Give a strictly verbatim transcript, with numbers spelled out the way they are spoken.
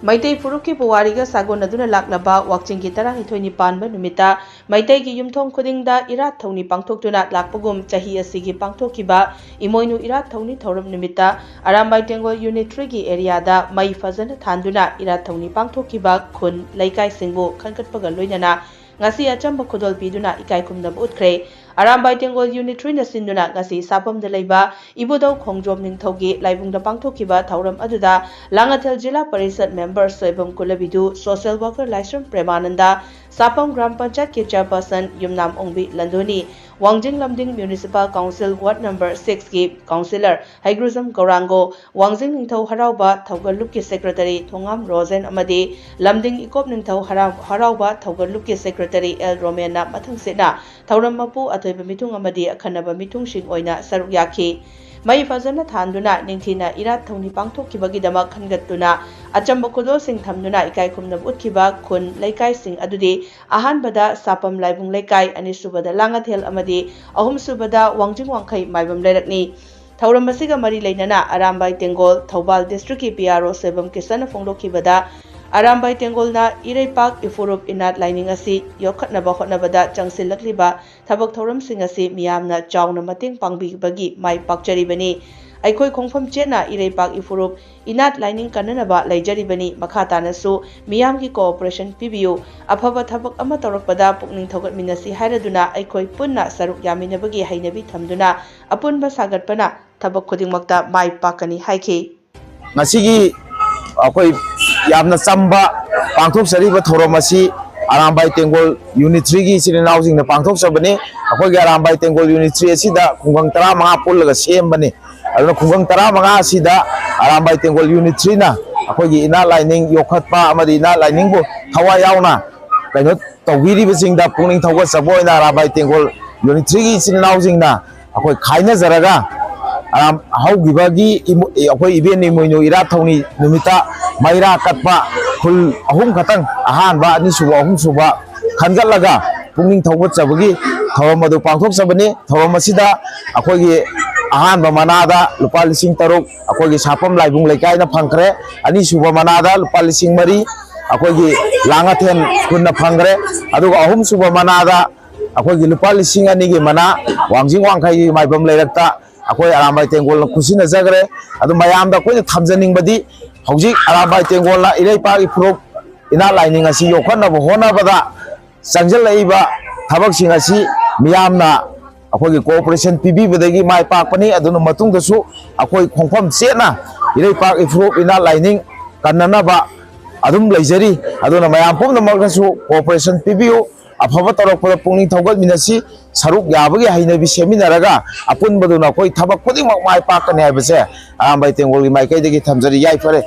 ꯃꯩꯇꯩ ꯐꯨꯔꯨꯞꯀꯤ ꯄꯨꯋꯥꯔꯤꯒ ꯁꯥꯒꯣꯟꯅꯗꯨꯅ ꯂꯥꯛꯂꯕ ꯋꯥꯛꯆꯤꯡꯒꯤ ꯇꯔꯥꯅꯤꯊꯣꯏꯅꯤ ꯄꯥꯟꯕ ꯅꯨꯃꯤꯠꯇ ꯃꯩꯇꯩꯒꯤ ꯌꯨꯝꯊꯣꯡ ꯈꯨꯗꯤꯡꯗ ꯏꯔꯥꯠ ꯊꯧꯅꯤ ꯄꯥꯡꯊꯣꯛꯇꯨꯅ ꯂꯥꯛꯄꯒꯨꯝ, ꯆꯍꯤ ꯑꯁꯤꯒꯤ ꯄꯥꯡꯊꯣꯛꯈꯤꯕ ꯏꯃꯣꯏꯅꯨ ꯏꯔꯥꯠ ꯊꯧꯅꯤ ꯊꯧꯔꯝ ꯅꯨꯃꯤꯠꯇ ꯑꯔꯥꯝꯕꯥꯏ ꯇꯦꯡꯒꯣꯜ ꯌꯨꯅꯤꯠ ꯊ꯭ꯔꯤꯒꯤ ꯑꯦꯔꯤꯌꯥꯗ ꯃꯩ ꯐꯖꯅ ꯊꯥꯟꯗꯨꯅ ꯏꯔꯥꯠ ꯊꯧꯅꯤ ꯄꯥꯡꯊꯣꯛꯈꯤꯕ ꯈꯨꯟ ꯂꯩꯀꯥꯏꯁꯤꯡꯕꯨ ꯈꯟꯒꯠꯄꯒ ꯂꯣꯏꯅꯅ ꯉꯁꯤ ꯑꯆꯝꯕ ꯈꯨꯗꯣꯜ ꯄꯤꯗꯨꯅ ꯏꯀꯥꯏ ꯈꯨꯝꯅꯕ ꯎꯠꯈ꯭ꯔꯦ꯫ ꯑꯔꯥꯝꯕꯥꯏ ꯇꯦꯡꯒꯣꯜ ꯌꯨꯅꯤꯠ ꯊ꯭ꯔꯤꯅ ꯁꯤꯟꯗꯨꯅ ꯉꯁꯤ ꯁꯥꯄꯝꯗ ꯂꯩꯕ ꯏꯕꯨꯙꯧ ꯈꯣꯡꯖꯣꯝ ꯅꯤꯡꯊꯧꯒꯤ ꯂꯥꯏꯕꯨꯡꯗ ꯄꯥꯡꯊꯣꯛꯈꯤꯕ ꯊꯧꯔꯝ ꯑꯗꯨꯗ Langathel zila parishad member Soibam Kulabidhu, social worker Laishram Premananda, Sapam gram ꯄꯟꯆꯥꯌꯠꯀꯤ chairperson Yumnam Ongbi Landoni, Wangjing Lamding municipal council ward number ꯁꯤꯛꯁꯀꯤ ꯀꯥꯎꯟꯁꯤꯂꯔ ꯍꯩꯒ꯭ꯔꯨꯖꯝ ꯒꯧꯔꯥꯡꯒꯣ, ꯋꯥꯡꯖꯤꯡ ꯅꯤꯡꯊꯧ ꯍꯔꯥꯎꯕ ꯊꯧꯒꯜꯂꯨꯞꯀꯤ ꯁꯦꯀ꯭ꯔꯦꯇꯔꯤ ꯊꯣꯉꯥꯝ ꯔꯣꯖꯦꯟ ꯑꯃꯗꯤ ꯂꯝꯗꯤꯡ ꯏꯀꯣꯞ ꯅꯤꯡꯊꯧ ꯍꯔꯥꯎ-, ꯍꯔꯥꯎꯕ ꯊꯧꯒꯜꯂꯨꯞꯀꯤ ꯁꯦꯀ꯭ꯔꯦꯇꯔꯤ ꯑꯦꯜ ꯔꯣꯃꯦꯟꯅ ꯃꯊꯪꯁꯤꯠꯅ ꯊꯧꯔꯝ ꯃꯄꯨ, ꯑꯊꯣꯏꯕ ꯃꯤꯊꯨꯡ ꯑꯃꯗꯤ ꯑꯈꯟꯅꯕ ꯃꯤꯊꯨꯡꯁꯤꯡ ꯑꯣꯏꯅ ꯁꯔꯨꯛ ꯌꯥꯈꯤ꯫ ꯃꯩ ꯐꯖꯅ ꯊꯥꯟꯗꯨꯅ ꯅꯤꯡꯊꯤꯅ ꯏꯔꯥꯠ ꯊꯧꯅꯤ ꯄꯥꯡꯊꯣꯛꯈꯤꯕꯒꯤꯗꯃꯛ ꯈꯟꯒꯠꯇꯨꯅ ꯑꯆꯝꯕ ꯈꯨꯗꯣꯜꯁꯤꯡ ꯊꯝꯗꯨꯅ ꯏꯀꯥꯏ ꯈꯨꯝꯅꯕ ꯎꯠꯈꯤꯕ ꯈꯨꯟ ꯂꯩꯀꯥꯏꯁꯤꯡ ꯑꯗꯨꯗꯤ ꯑꯍꯥꯟꯕꯗ ꯁꯥꯄꯝ ꯂꯥꯏꯕꯨꯡ ꯂꯩꯀꯥꯏ, ꯑꯅꯤꯁꯨꯕꯗ ꯂꯥꯡꯉꯊꯦꯜ ꯑꯃꯗꯤ ꯑꯍꯨꯝꯁꯨꯕꯗ ꯋꯥꯡꯖꯤꯡ ꯋꯥꯡꯈꯩ ꯃꯥꯏꯕꯝ ꯂꯩꯔꯛꯅꯤ꯫ ꯊꯧꯔꯝ ꯑꯁꯤꯒ ꯃꯔꯤ ꯂꯩꯅꯅ ꯑꯔꯥꯝꯕꯥꯏ ꯇꯦꯡꯒꯣꯜ, ꯊꯧꯕꯥꯜ ꯗꯤꯁꯇ꯭ꯔꯤꯛꯀꯤ ꯄꯤ ꯑꯥꯔ ꯑꯣ ꯁꯣꯏꯕꯝ ꯀꯤꯁꯟꯅ ꯐꯣꯡꯗꯣꯛꯈꯤꯕꯗ, ꯑꯔꯥꯝꯕꯥꯏ ꯇꯦꯡꯒꯣꯜꯅ ꯏꯔꯩꯄꯥꯛ ꯏꯐꯨꯔꯨꯞ ꯏꯅꯥꯠ ꯂꯥꯏꯅꯤꯡ ꯑꯁꯤ ꯌꯣꯛꯈꯠꯅꯕ ꯍꯣꯠꯅꯕꯗ ꯆꯪꯁꯤꯜꯂꯛꯂꯤꯕ ꯊꯕꯛ ꯊꯧꯔꯝꯁꯤꯡ ꯑꯁꯤ ꯃꯤꯌꯥꯝꯅ ꯆꯥꯎꯅ ꯃꯇꯦꯡ ꯄꯥꯡꯕꯤꯕꯒꯤ ꯃꯥꯏ ꯄꯥꯛꯆꯔꯤꯕꯅꯤ꯫ ꯑꯩꯈꯣꯏ ꯈꯣꯡꯐꯝ ꯆꯦꯠꯅ ꯏꯔꯩꯄꯥꯛ ꯏꯐꯨꯔꯨꯞ ꯏꯅꯥꯠ ꯂꯥꯏꯅꯤꯡ ꯀꯟꯅꯅꯕ ꯂꯩꯖꯔꯤꯕꯅꯤ꯫ ꯃꯈꯥ ꯇꯥꯅꯁꯨ ꯃꯤꯌꯥꯝꯒꯤ ꯀꯣꯑꯣꯄꯔꯦꯁꯟ ꯄꯤꯕꯤꯌꯨ꯫ ꯑꯐꯕ ꯊꯕꯛ ꯑꯃ ꯇꯧꯔꯛꯄꯗ ꯄꯨꯛꯅꯤꯡ ꯊꯧꯒꯠꯃꯤꯟꯅꯁꯤ ꯍꯥꯏꯔꯗꯨꯅ ꯑꯩꯈꯣꯏ ꯄꯨꯟꯅ ꯁꯔꯨꯛ ꯌꯥꯃꯤꯟꯅꯕꯒꯤ ꯍꯩꯅꯕꯤ ꯊꯝꯗꯨꯅ ꯑꯄꯨꯟꯕ ꯁꯥꯒꯠꯄꯅ ꯊꯕꯛ ꯈꯨꯗꯤꯡꯃꯛꯇ ꯃꯥꯏ ꯄꯥꯛꯀꯅꯤ ꯍꯥꯏꯈꯤ꯫ ꯉꯁꯤꯒꯤ ꯑꯩꯈꯣꯏ ꯌꯥꯝꯅ ꯆꯝꯕ ꯄꯥꯡꯊꯣꯛꯆꯔꯤꯕ ꯊꯧꯔꯝ ꯑꯁꯤ ꯑꯔꯥꯝꯕꯥꯏ ꯇꯦꯡꯒꯣꯜ ꯌꯨꯅꯤꯠ ꯊ꯭ꯔꯤꯒꯤ ꯏꯆꯤꯜ ꯏꯅꯥꯎꯁꯤꯡꯅ ꯄꯥꯡꯊꯣꯛꯆꯕꯅꯤ꯫ ꯑꯩꯈꯣꯏꯒꯤ ꯑꯔꯥꯝꯕꯥꯏ ꯇꯦꯡꯒꯣꯜ ꯌꯨꯅꯤꯠ ꯊ꯭ꯔꯤ ꯑꯁꯤꯗ ꯈꯨꯡꯒꯪ ꯇꯔꯥꯃꯉꯥ ꯄꯨꯜꯂꯒ ꯁꯦꯝꯕꯅꯤ꯫ ꯑꯗꯨꯅ ꯈꯨꯡꯒꯪ ꯇꯔꯥꯃꯉꯥ ꯑꯁꯤꯗ ꯑꯔꯥꯝꯕꯥꯏ ꯇꯦꯡꯒꯣꯜ ꯌꯨꯅꯤꯠ ꯊ꯭ꯔꯤꯅ ꯑꯩꯈꯣꯏꯒꯤ ꯏꯅꯥꯠ ꯂꯥꯏꯅꯤꯡ ꯌꯣꯛꯈꯠꯄ ꯑꯃꯗꯤ ꯏꯅꯥꯠ ꯂꯥꯏꯅꯤꯡꯕꯨ ꯊꯋꯥꯏ ꯌꯥꯎꯅ ꯀꯩꯅꯣ ꯇꯧꯕꯤꯔꯤꯕꯁꯤꯡꯗ ꯄꯨꯛꯅꯤꯡ ꯊꯧꯒꯠꯆꯕ ꯑꯣꯏꯅ ꯑꯔꯥꯝꯕꯥꯏ ꯇꯦꯡꯒꯣꯜ ꯌꯨꯅꯤꯠ ꯊ꯭ꯔꯤꯒꯤ ꯏꯆꯤꯜ ꯏꯅꯥꯎꯁꯤꯡꯅ ꯑꯩꯈꯣꯏ ꯈꯥꯏꯅꯖꯔꯒ ꯑꯔꯥꯝ-, ꯍꯧꯈꯤꯕꯒꯤ ꯏꯃꯣ-, ꯑꯩꯈꯣꯏ ꯏꯕꯦꯟ ꯏꯃꯣꯏꯅꯨ ꯏꯔꯥꯠ ꯊꯧꯅꯤ ꯅꯨꯃꯤꯠꯇ ꯃꯩꯔꯥ ꯀꯠꯄ ꯈꯨꯜ ꯑꯍꯨꯝ ꯈꯛꯇꯪ, ꯑꯍꯥꯟꯕ, ꯑꯅꯤꯁꯨꯕ, ꯑꯍꯨꯝꯁꯨꯕ ꯈꯟꯒꯠꯂꯒ ꯄꯨꯛꯅꯤꯡ ꯊꯧꯒꯠꯆꯕꯒꯤ ꯊꯧꯔꯝ ꯑꯗꯨ ꯄꯥꯡꯊꯣꯛꯆꯕꯅꯤ꯫ ꯊꯧꯔꯝ ꯑꯁꯤꯗ ꯑꯩꯈꯣꯏꯒꯤ ꯑꯍꯥꯟꯕ ꯃꯅꯥꯗ ꯂꯨꯄꯥ ꯂꯤꯁꯤꯡ ꯇꯔꯨꯛ ꯑꯩꯈꯣꯏꯒꯤ ꯁꯥꯄꯝ ꯂꯥꯏꯕꯨꯡ ꯂꯩꯀꯥꯏꯅ ꯐꯪꯈ꯭ꯔꯦ꯫ ꯑꯅꯤꯁꯨꯕ ꯃꯅꯥꯗ ꯂꯨꯄꯥ ꯂꯤꯁꯤꯡ ꯃꯔꯤ ꯑꯩꯈꯣꯏꯒꯤ ꯂꯥꯡꯉꯊꯦꯟ ꯈꯨꯟꯅ ꯐꯪꯈ꯭ꯔꯦ꯫ ꯑꯗꯨꯒ ꯑꯍꯨꯝꯁꯨꯕ ꯃꯅꯥꯗ ꯑꯩꯈꯣꯏꯒꯤ ꯂꯨꯄꯥ ꯂꯤꯁꯤꯡ ꯑꯅꯤꯒꯤ ꯃꯅꯥ ꯋꯥꯡꯖꯤꯡ ꯋꯥꯡꯈꯩꯒꯤ ꯃꯥꯏꯕꯝ ꯂꯩꯔꯛꯇ ꯑꯩꯈꯣꯏ ꯑꯔꯥꯝꯕꯥꯏ ꯇꯦꯡꯒꯣꯜꯅ ꯈꯨꯠꯁꯤꯟꯅꯖꯈ꯭ꯔꯦ꯫ ꯑꯗꯨ ꯃꯌꯥꯝꯗ ꯑꯩꯈꯣꯏꯅ ꯊꯝꯖꯅꯤꯡꯕꯗꯤ, ꯍꯧꯖꯤꯛ ꯑꯔꯥꯝꯕꯥꯏ ꯇꯦꯡꯒꯣꯜꯅ ꯏꯔꯩꯄꯥꯛ ꯏꯐꯨꯔꯨꯞ ꯏꯅꯥꯠ ꯂꯥꯏꯅꯤꯡ ꯑꯁꯤ ꯌꯣꯛꯈꯠꯅꯕ ꯍꯣꯠꯅꯕꯗ ꯆꯪꯁꯤꯜꯂꯛꯏꯕ ꯊꯕꯛꯁꯤꯡ ꯑꯁꯤ ꯃꯤꯌꯥꯝꯅ ꯑꯩꯈꯣꯏꯒꯤ cooperation ꯄꯤꯕꯤꯕꯗꯒꯤ ꯃꯥꯏ ꯄꯥꯛꯄꯅꯤ꯫ ꯑꯗꯨꯅ ꯃꯇꯨꯡꯗꯁꯨ ꯑꯩꯈꯣꯏ ꯈꯣꯡꯐꯝ ꯆꯦꯠꯅ ꯏꯔꯩꯄꯥꯛ ꯏꯐꯨꯔꯨꯞ ꯏꯅꯥꯠ ꯂꯥꯏꯅꯤꯡ ꯀꯟꯅꯅꯕ ꯑꯗꯨꯝ ꯂꯩꯖꯔꯤ꯫ ꯑꯗꯨꯅ ꯃꯌꯥꯝ ꯄꯨꯝꯅꯃꯛꯅꯁꯨ cooperation ꯄꯤꯕꯤꯌꯨ꯫ ꯑꯐꯕ ꯇꯧꯔꯛꯄꯗ ꯄꯨꯛꯅꯤꯡ ꯊꯧꯒꯠꯃꯤꯟꯅꯁꯤ꯫ ꯁꯔꯨꯛ ꯌꯥꯕꯒꯤ ꯍꯩꯅꯕꯤ ꯁꯦꯝꯃꯤꯟꯅꯔꯒ ꯑꯄꯨꯟꯕꯗꯨꯅ ꯑꯩꯈꯣꯏ ꯊꯕꯛ ꯈꯨꯗꯤꯡꯃꯛ ꯃꯥꯏ ꯄꯥꯛꯀꯅꯤ ꯍꯥꯏꯕꯁꯦ ꯑꯔꯥꯝꯕꯥꯏ ꯇꯦꯡꯒꯣꯜꯒꯤ ꯃꯥꯏꯀꯩꯗꯒꯤ ꯊꯝꯖꯔꯤ꯫ ꯌꯥꯏꯐꯔꯦ꯫